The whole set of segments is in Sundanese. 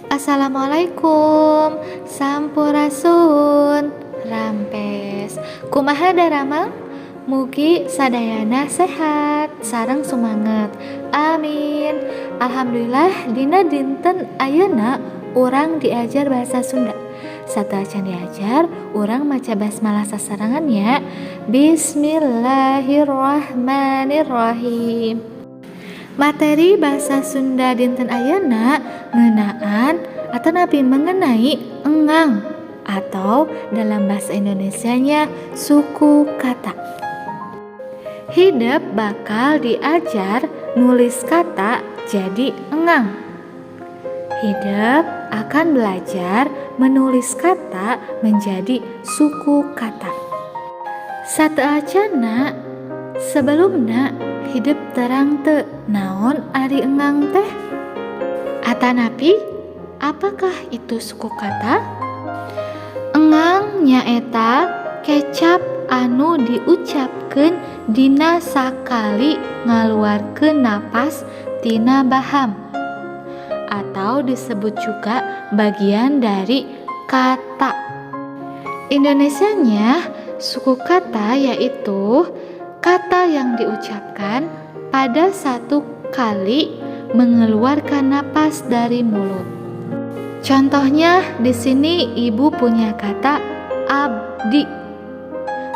Assalamualaikum, sampurasun, rampes. Kumaha daramang? Mugi sadayana sehat sareng sumanget. Amin. Alhamdulillah, dina dinten ayeuna urang diajar bahasa Sunda. Sateuacan diajar, urang maca basmalah sasarengan ya. Bismillahirrahmanirrahim. Materi bahasa Sunda dinten ayeuna ngeunaan atanapi mengenai engang atau dalam bahasa Indonesianya suku kata. Hidep bakal diajar nulis kata jadi engang. Hidep akan belajar menulis kata menjadi suku kata. Sateuacanna, sebelumna, hidep terang teu naon ari engang teh? Atanapi apakah itu suku kata? Engang nyaeta kecap anu diucapkeun dina sakali ngaluarkeun napas tina baham atau disebut juga bagian dari kata. Indonesianya, suku kata yaitu kata yang diucapkan pada satu kali mengeluarkan napas dari mulut. Contohnya, di sini Ibu punya kata abdi.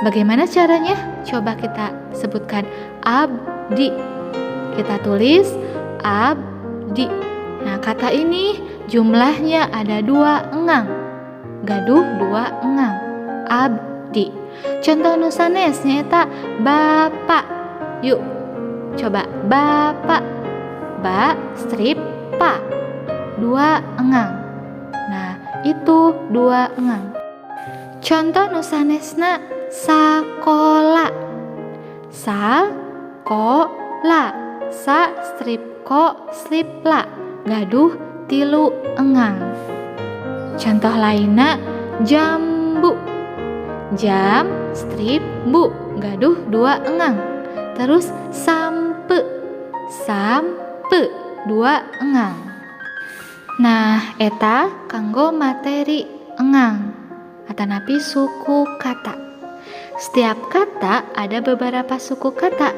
Bagaimana caranya? Coba kita sebutkan abdi. Kita tulis abdi. Nah, kata ini jumlahnya ada dua engang. Gaduh dua engang. Abdi. Contoh nu sanes nyaeta bapak. Yuk, coba bapak. Ba strip pa. Dua engang. Nah, itu dua engang. Contoh nu sanesna sakola. Sa ko la. Sa strip ko strip la. Gaduh tilu engang. Contoh lainna jambu. Jam strip bu, gaduh dua engang. Terus sampe. Sampe, dua engang. Nah, eta kanggo materi engang atanapi suku kata. Setiap kata ada beberapa suku kata.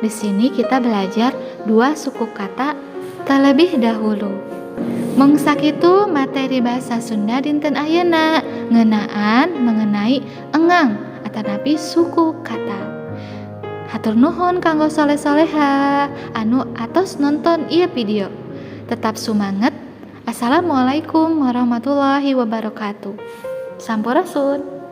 Di sini kita belajar dua suku kata terlebih dahulu. Mung sakitu materi bahasa Sunda dinten ayeuna ngeunaan mengenai engang atanapi suku kata. Hatur nuhun kanggo soleh-soleha anu atos nonton ieu video. Tetap sumanget. Assalamualaikum warahmatullahi wabarakatuh. Sampurasun.